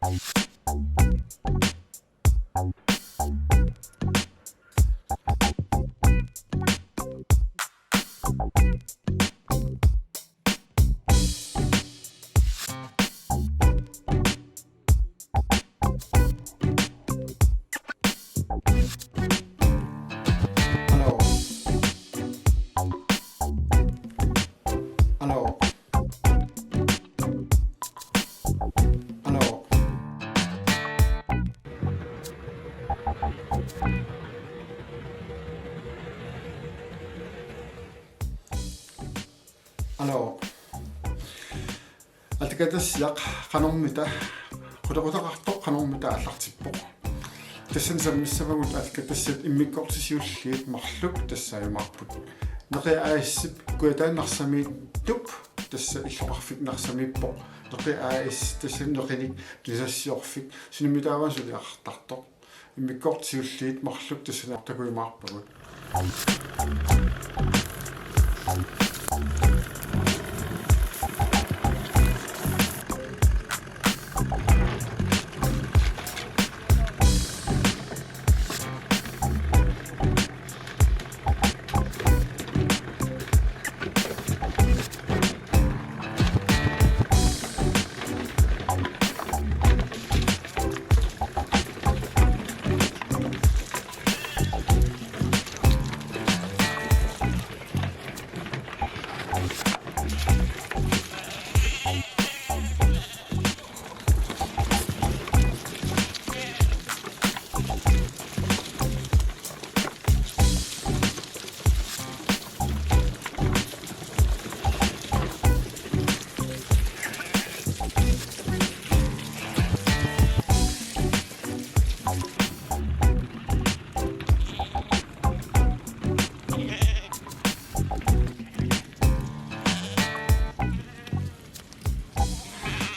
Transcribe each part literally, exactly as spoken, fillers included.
Aluu. Aluu. Aluu. Aluu. Aallakaatitassiaq qanormita, qulequtaqartoq qanormita aallartippoq. Tassani sammissavagut aallakaatitassiat immikkoortut siulliit marluk tassaajumaarput. Neqi A/S-ip Kujataani Narsamiittup, tassa illoqarfik Narsamiippoq. Neqi A/S tassani neqinik tunisassiorfik, suminngaanniit taava suliaqartartoq. Immikkoortut siulliit marluk tassani takujumaarpagut.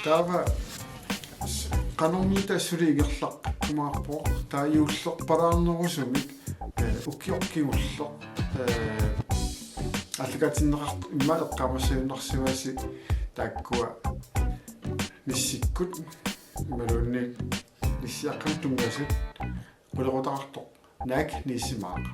Taava s-, qanormita suli ingerlaqqimaarpoq, taava juullerpalaarnerusumik, eh, ukioq kingulleq, eh, aallakaatinneqartut immaqa eqqaamassagunarsimasi taakkua nissikkut imaluunniit nissiaqqamut tunngasut qulequtaqartoq naak nissimaaq.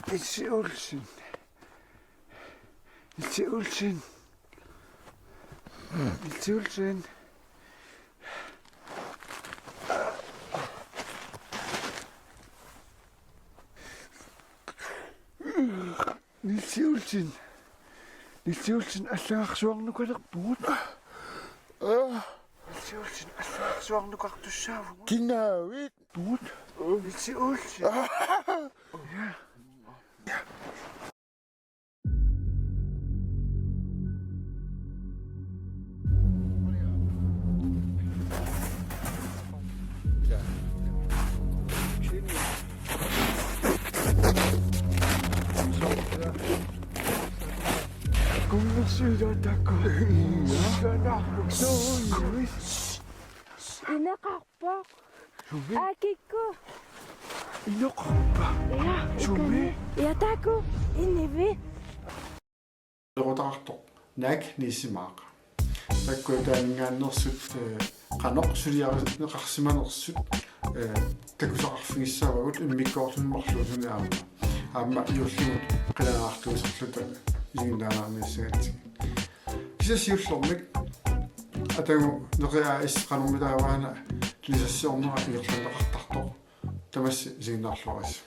Niels Olsen. Niels Olsen. Niels Olsen. Niels Olsen. Niels Olsen, allagarsuarnukalerpugut. Niels Olsen, allagarsuarnukartussaavugut. Kinaavit? Pugut. Niels Olsen. Ja. Kummisilatakku. Ineqarpoq. Sumi? Akikku. Ineqarpa? Ja, sumi? Ikani. Ja, taakku. Inivi. Qulequtaqartoq naak nissimaaq. Taakku Kujataaninngaanneersut, eh, qanoq suliarineqarsimanersut, eh, takusaqarfigissaavagut immikkoortuni marluusuni aamma. Aamma juullimut qilanaartuusarluta isiginnaarniassagatsigu. Kisianni siullermik atagu Neqi A/S qanormitaava una tunisassiornera ingerlanneqartartoq. Tamassi isiginnaarluarisi.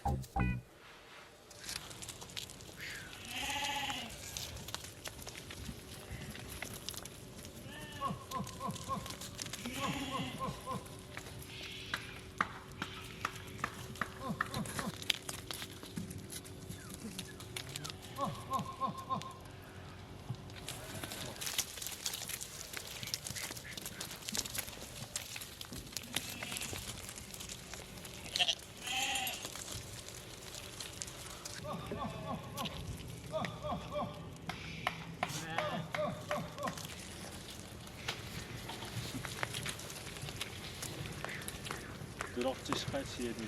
Artiskaatsiani.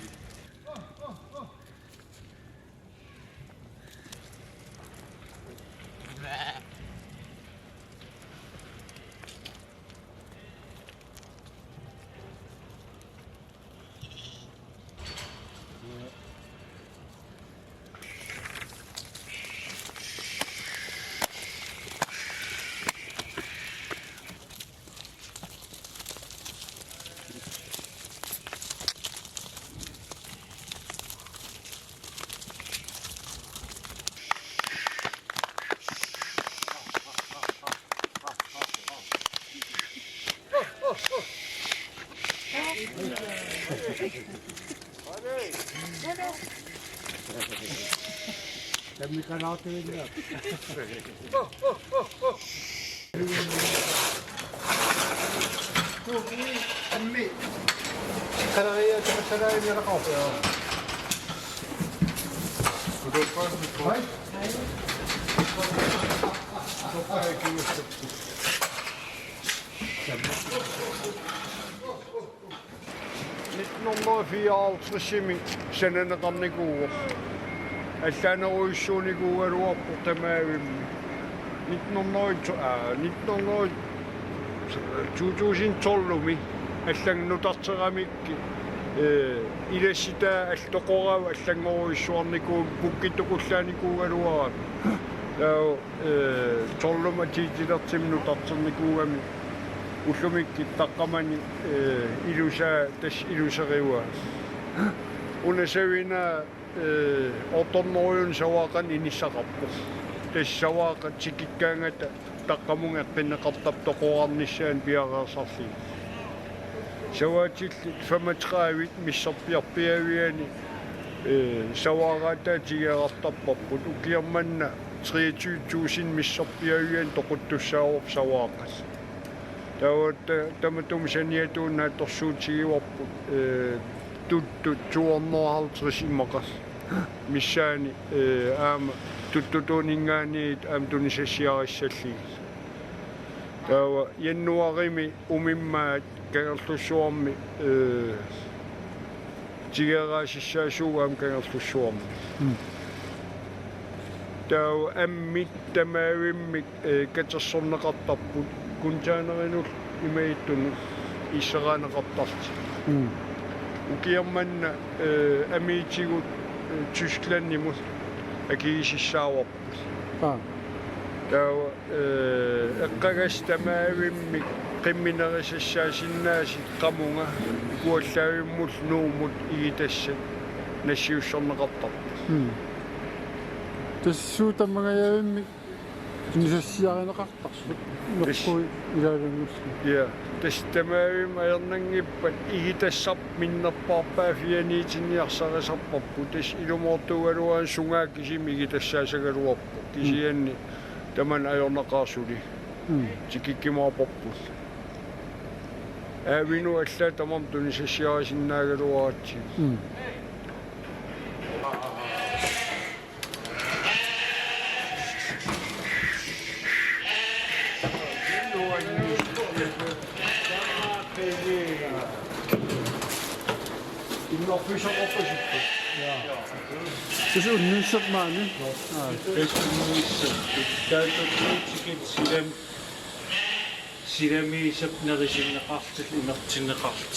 Nitten hundrede og fireoghalvtredsimi sananeqarnikuuvoq. Allaanerujussuunikuugaluarpoq tamaavimmik. Nitten hundrede, aa, nitten hundrede, to tusind tolvimi allanut nutarteramikkit, ee, ilassitaa alloqoraava allanngorujussuarnikuuvoq, pukkittukullaanikuugaluarami. Taava ee, tolvimi atiitilertumik nutarternikuugami ullumikkut taqqamani, ee, ilusaa tassa iluserivaa. Una savinaa, ee, otte hundrede savaaqqanik inissaqarpoq. Tassa savaaqqat tikikkaangata taqqamunga eqqunneqartarput toqorarnissaanut piareersarlugit. Savaatillit femogtredive misserpiarpiaviani, ee, savaaraataa tigorartarparput, ukiormanna treogtyve tusind misserpiaviani toquttussaavarput savaaqqat. Taava ta-, tamatuma saniatigut naatsorsuutigivarput, ee, tuttut to hundrede og halvtreds immaqa missaani, ee, aamma tuttutuuninngaanniit aamma tunisassiarissallugit. Taava januaarimi umimmaat Kangerlussuarmi, ee, tigoraasussaasuuvoq aamma Kangerlussuarmi. Mm. Taava ammit tamaavimmik, ee, katersorneqartarput, containerinut imaattunut iseraaneqartartut. Mm. Ukiormanna, ee, amiitigut, ee, Tysklandimut akigisussaavaa. Aa. Taava, ee, eqqagassat tamaavimmik qimminerusassaasinnaasut qamunga ukuallaavimmut Nuummut igitassat nassiussorneqartarput. Mm. Tassa suut tamangajavimmik tunisassiarineqartarput. Tassa. Meqqui ilaavinngullugit. Ja, tassa tamaavimmik ajornanngippat igitassarput minnerpaarpaaffianiitinniarsarisarparput. Tassa ilumoortuugaluarami sungaa kisimi igitassaassagaluarpoq. Kisianni tamanna ajornaqaaq suli. Mm. Tikikkumaarparput. Aavinut allaat tamarmik tunisassiarisinnaagaluaratsigit. Mm. Tassa unnuissaaq maani. Aa. Tassa unnuissaaq. Taava tikit silam-, silamiisap nerisinneqartut imertinneqartut.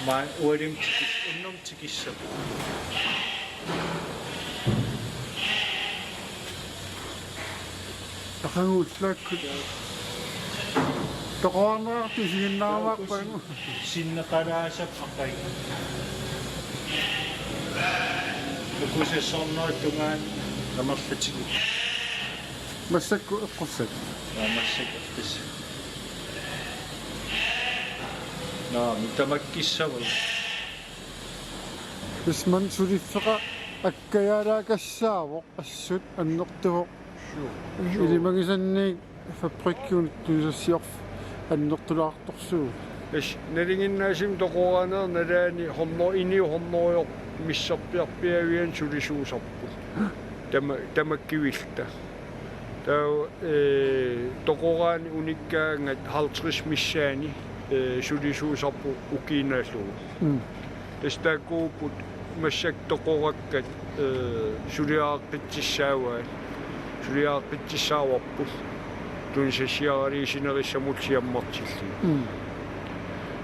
Maa ualim tikis-, unnum tikissapput. Aqagu ullaakkut. Toqorarneqartut isiginnaarmaarpagut. Sinneqalaasap aqagu. Ukusassornerit tungaanut amerlatigut. Massakkut eqqussat. Aa, massakkut eqqissat. Naa, mitamakkissavut. Tassa maani suliffeqarfik akkajaalaakassaavoq assut annertuvoq. Suu. Ilimagisannik fabrikkiunut tunisassiorfik annertulaartorsuuvoq. Tassa nalinginnaasumik toqoraaneq nalaani hundrede, inuit hundrede misserpiarpiavianni sulisuusarput. Tama-, tamakkivilluta. Taava, ee, toqoraanni unikkaangat halvtreds missaani ee, sulisuusarput ukiinnaallugit. Mm. Tassa taakkuupput massakkut toqorakkat, ee, suliareqqittussaavaat, suliareqqittussaavarput tunisassiaralugit sinerissamut siammartillugit. Mm.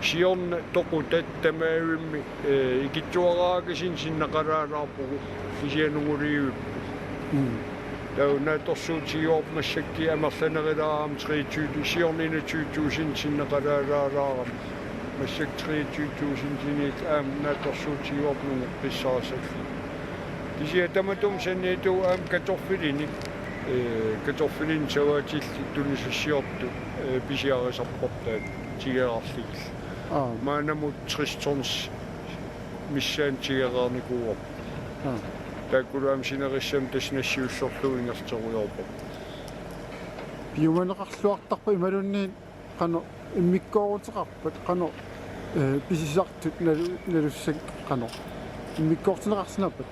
Siorna toqutat tamavimmik, ee, ikittuaraakasinnut sinneqalaalaarpugut, kisianni nungulivipput. Mm. Taava naatsorsuutigaarput massakkut amerlanerulaarami treogtyve, siorna enogtyve tusind sinneqalaalaarami. Massakkut treogtyve tusind sinit aamma naatsorsuutigaarput nungeqqissaarsallugu. Kisianni tamatuma saniatigut aamma kartoffelinik, ee, kartoffelinik savaatillit tunisassiortut, ee, pisiarisarput taakku tigerarlugit. Aa. Maannamut tres tons missaani tigereernikuuarput. Aa. Taakkulu aamma sinerissami tassa nassiussorlugu ingerlaterujoorparput. Piumaneqarluartarpa imaluunniit qanoq immikkoortiteqarpat, qanoq, ee, pisisartut nalu-, nalussapput qanoq immikkoortinneqarsinnaappat?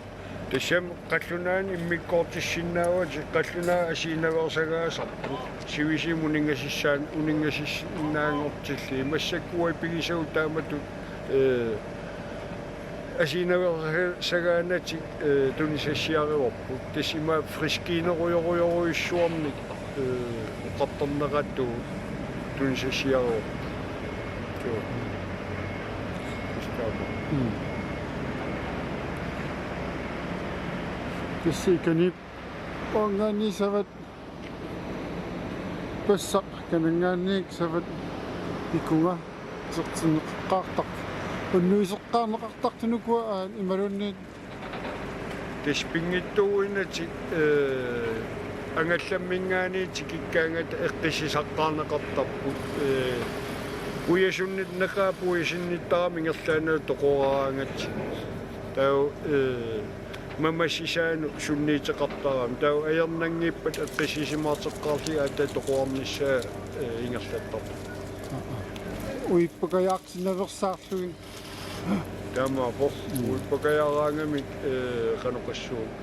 Tassami qallunaanut immikkoortissinnaavatit, qallunaat asiinnaveersagaasarput. Sivisumik uninngasussaan-, uninngasussisinnaanngortillugit. Massakkut uagut pigisagut taamatut, ee, asiinnaveersagaanatik, ee, tunisassiarivarput. Tassa imaappoq friskiinerujorujorujussuarnik, ee, oqartarneqartut tunisassiarivarput. Joo. Tassa taama. Mm. Tassa ikani uanngaanniissavat Passaq kananngaanniit savat ikunga isertinneqaqqaartartoq. Unnuiseqqaarneqartartoq ukua aat imaluunniit. Tassa pinngitsuuinnatik, ee, angallamminngaanniit tikikkaangata eqqissisaqqaarneqartarput, ee, puiasunniit neqaat puiasunniittarami ingerlaannaq toqoraangat. Taava, ee, mamassisaanut sunniuteqartarami. Taava ajornanngippat eqqissisimaarteqqaarlugit aatsaat toqorarnissaa, ee, ingerlattarpoq. Uippakajaartinnaveersaarlugit. Taamaappoq. Mm. Uippakajaaraangamik, ee, qanoq oqassuunga.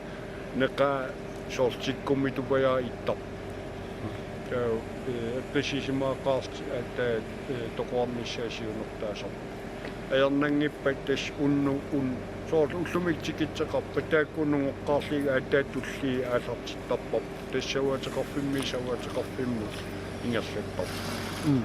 Neqaat soorlu tikkummitupajaa ittarpoq. Taava, ee, eqqissisimaaqaarlutik aatsaat, ee, toqorarnissaa siunertaasarpoq. Ajornanngippat tassa unnuk un-, soorlu ullumikkut tikitseqarpat taakku nungoqqaarlugit aatsaat tulliit aallartittarparput. Tassa savaateqarfimmiit savaateqarfimmut ingerlattarput. Mm.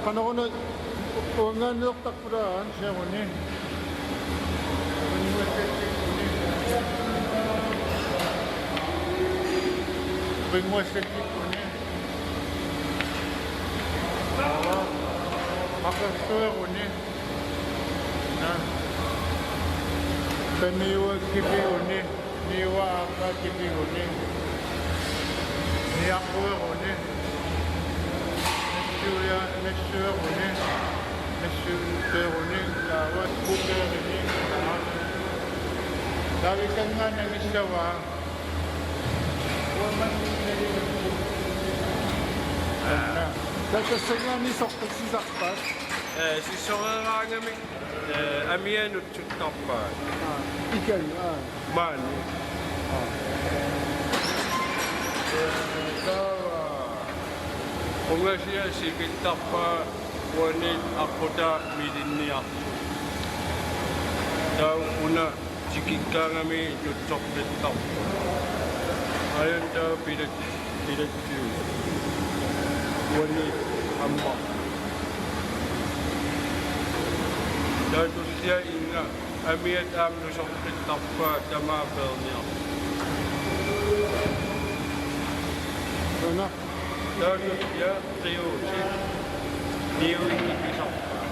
Qanoruna uanngaanneertarput aamma sioruni. Uanngaanneertarput. Aamma. Apertueruni. Naa. Tamiua kipiguni. Niua aamma kipiguni. Niaqueruni. Nassuia, nassueruni. Nassueruni. Taava kuperini. Taava. Taava ikanngaannaanngissavaa. Tassanngaanniit soqqissisarpaat. Ee, sissoreeraangamik, ee, amianut suttarpaat. Aa, ikani, aa. Maani. Aa. Ee, taava. Ungasia sikittarpaa uani aqqutaa milinniartoq. Taava una tikikkaangami tutsortittarpoq. Aajuna taava pilat-, pilattigu. Uani aamma. Taava tullia inga amiat aamma nusortittarpaa tamaat peerniartoq. Una. Taava tullia qiuutit. Niuit ikisarpaa.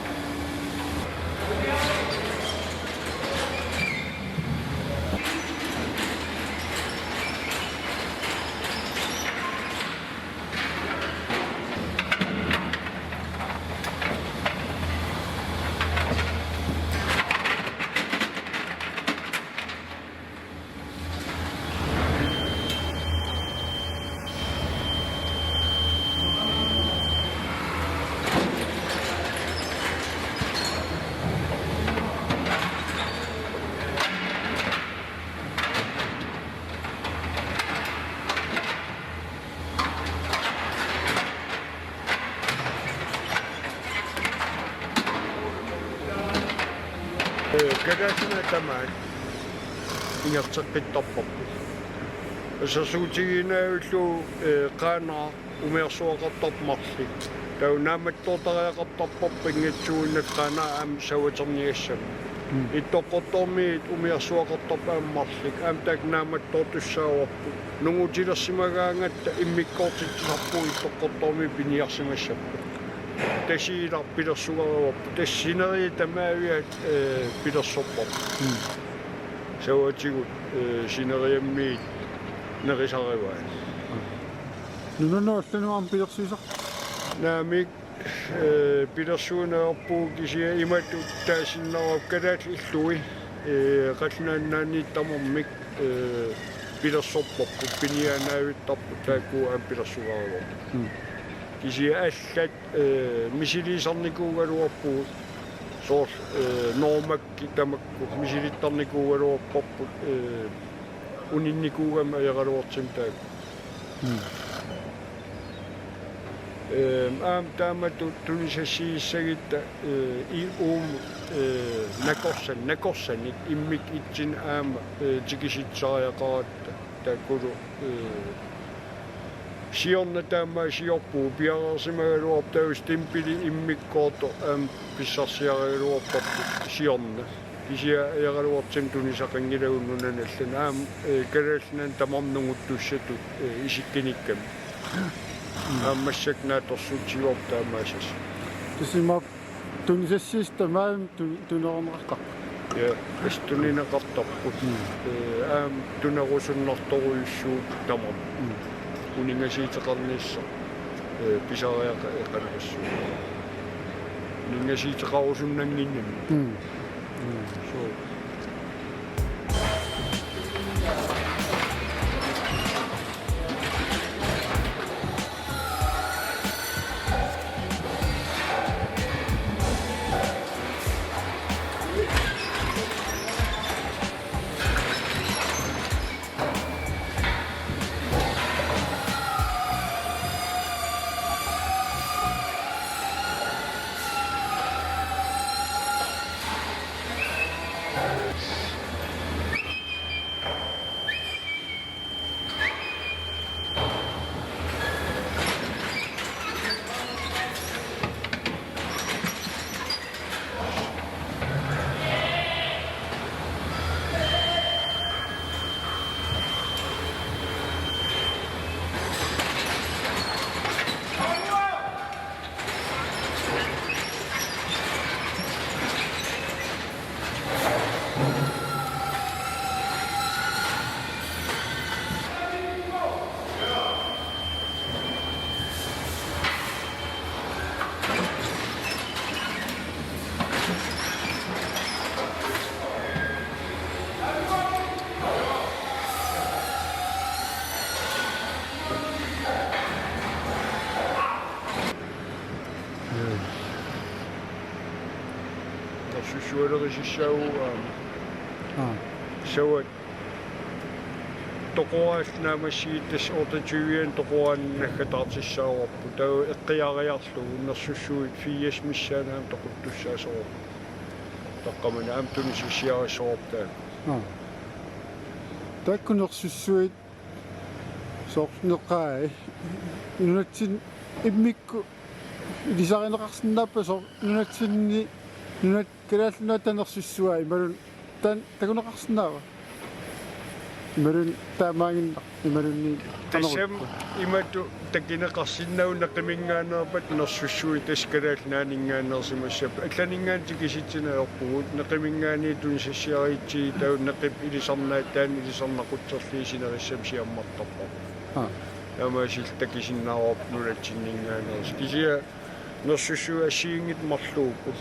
Ee, kalaallit tamaat ingerlateqqittarparput. Assersuutigiinnavillugu, ee, Qaanaaq umiarsuaqartarpoq marluk. Taava naammattoortariaqartarparput ingatsuuinnaq Qaanaaq aamma savaterniassammat. Mm. Ittoqqortoormiit umiarsuaqartarput aamma marluk. Aamma taakku naammattoortussaavarput. Nungutilersimagaangatta immikkoortitsisarpugut Ittoqqortoormiit piniarsimassapput. Tasiilaq pilersugareerparput. Tassa sineriak tamaaviat, ee, pilersorparput. Mm. Savatigut, ee, sineriammiit nerisarivaat. Nunanut allanut aamma pilersuisarpit? Naamik, ee, pilersuineqarpugut kisianni imatut taasinnaavarput kalaallit illui, ee, Qallunaat Nunaanniit tamarmik, ee, pilersorparput piniaannaavittarput taakku aamma pilersugareerparput. Mm. Kisianni allat, ee, misiliisarnikuugaluarpugut soorlu, ee, Normakkit tamakku misilittarnikuugaluarparput, ee, uninnikuugamik ajoraluartumik taakku. Mm. Ehm, aamma taamatut tunisassiissagutta, eh, i uum, eh, nakorsan-, nakorsanik immikkut ittunik aamma, eh, tikisitsisariaqaratta taakkulu, eh, siorna taama siorpugut piareersimagaluarpoq taava stempeli immikkoortoq aamma pissarsiarigaluarparput siorna. Kisianni ajoraluartumik tunisaqanngilagut nunanut allanut aamma, eh, Kalaallit Nunaannut tamarmik nunguttussatut, eh, isikkinikkamik. Aamma massakkut naatsorsuutigaarput taamaasassat. Tassa imaappoq tunisassiissut tamarmik tu-, tunineqartarput. Ja, tassa tunineqartarput. Mm. Eh, aamma tunerusunnartorujussuupput tamarmik. Mm. Uningasiuteqarnissaq, eh, pisariaqarneqassaaq. Uningasiuteqarusunnannginnami. Mm. Mm. So. Sussualerisissaagut aamma. Aa. Savaat toqoraat naammassigittut otteogtyve toqoraanni naggataartissaavarput. Taava eqqiariarlugu nersussuit firs missaani aamma toquttussaasoraarput. Taqqamani aamma tunisassiarissavarput taanna. Aa. Taakku nersussuit soorlu neqaat nunatsinni immikkut ilisarineqarsinnaappat soorlu nunatsinni nunat Kalaallit Nunaata nersussuaa imaluunniit taanna takuneqarsinnaava? Imaluunniit taamaaginnaq imaluunniit tassami qanorukku. Imatut takuneqarsinnaavoq neqiminngaanneerpat nersussuit tassa Kalaallit Nunaanninngaanneersimassapput. Allaninngaanniit tikisitsineq ajorpugut, neqiminngaanniit tunisassiarigatsigu taava neqip ilisarnaataa taanna ilisarnaqutserlugit sinerissap siammartarpoq. Aa. Taamaasilluta takusinnaavarput nunatsinninngaanneersut. Kisianni nersussuit assigiinngitsut marluupput.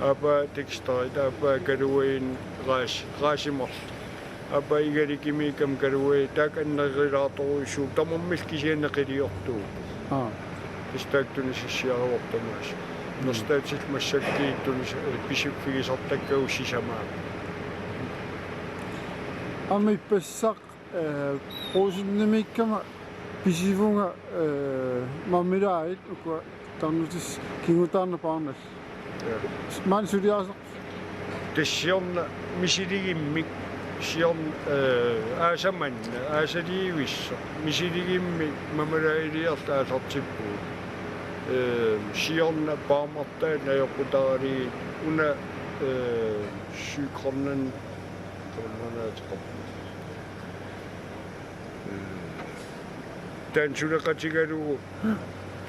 Aappaa Dexterit, aappaa Kaluaani Raas-, Raasimarlu. Aappaa Igalikimiikkami Kaluaani, taakku annerulaartorujussuupput, tamarmillu kisianni neqiliortuupput. Aa. Tassa taakku tunisassiarivarput tamaasa. Mm. Nersortaatillu massakkut tunis-, eh, pisiffigisartakkagut sisamaat. Aamma ippassaq Ee, Brugsenimiikkama pisivunga, ee, marmelaadit ukua tarnutissat, kingutaarnat, paarnallit. Ja. Maani suliarisarpisi? Tassa siorna misiligimmik, siorna, ee, aasaq manna, aasaliivissoq, misiligimmik marmelaadiliorluta aallartippugut. Ee, siorna paarmartaat najoqqutaralugit una, ee, syv kroner, kroner ateqarpoq. Taanna suleqatigalugu,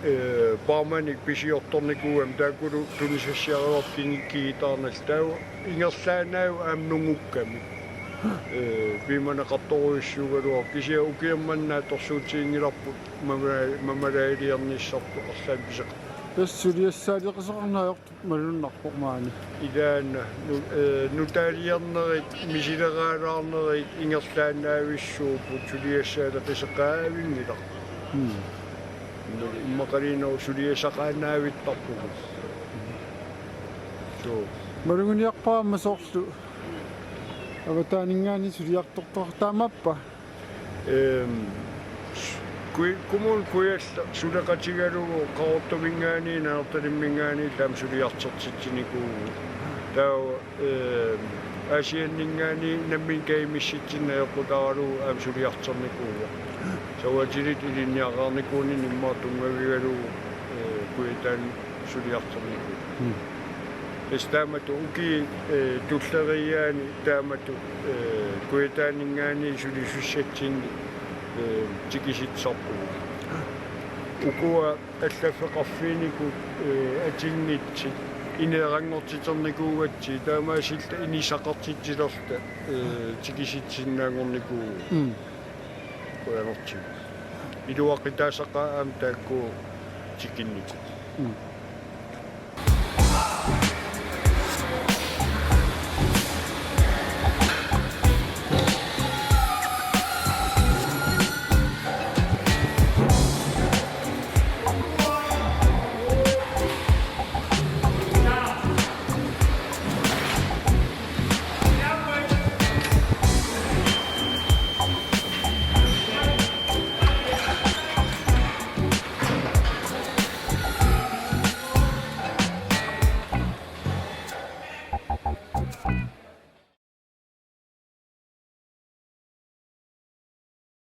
ee, paarmanik pisiortornikuugami taakkulu tunisassiarivarput kingi-, kingutaarnallu, taava ingerlaannaq aamma nungukkamik. Ee, piumaneqartorujussuugaluarpoq, kisianni ukioq manna naatsorsuutiginngilarput marmela-, marmelaadiliornissarput arlaannik pisoqarpoq. Tassa suliassaaleqisoqarneq ajortut malunnarpoq maani. Ilaanni nu-, ee, nutaaliornerit, misileraalaarnerit ingerlaannavissuupput, suliassaaleqisoqaavinngilaq. Mm. Nu-, immaqaluunniit suliassaqaannavittarpugut. Suu. Maluginiarpara aamma soorlu avataaninngaanniit suliartortoqartoq, taamaappa? Ehm, Kui-, Kommune Kujalleq suleqatigalugu Qaqortuminngaanniit Nanortalimminngaanniit aamma suliartortitsinikuuvugut. Taava, ehm, Aasianninngaanniit nammineq kajumissutsinnik najoqqutaralugu aamma suliartornikuuvoq. Savaatilik ilinniagaqarnikuuninni immaqa tunngavigalugu, ee, Kujataani suliartornikuuvoq. Mm. Tassa taamatut ukiut, ee, tulleriiaanni taamatut, ee, Kujataaninngaanniit sulisussatsinnik, ee, tikisitsisarpugut. Ukua allaffeqarfiinikkut, ee, atunngitsut ineeranngortiternikuugatsigit, taamaasilluta inissaqartitsilerluta, ee, tikisitsisinnaagunarnikuuvugut. Mm. Qujanartumik. Iluaqutaasaqaaq aamma taakku tikinnikuupput. Mm.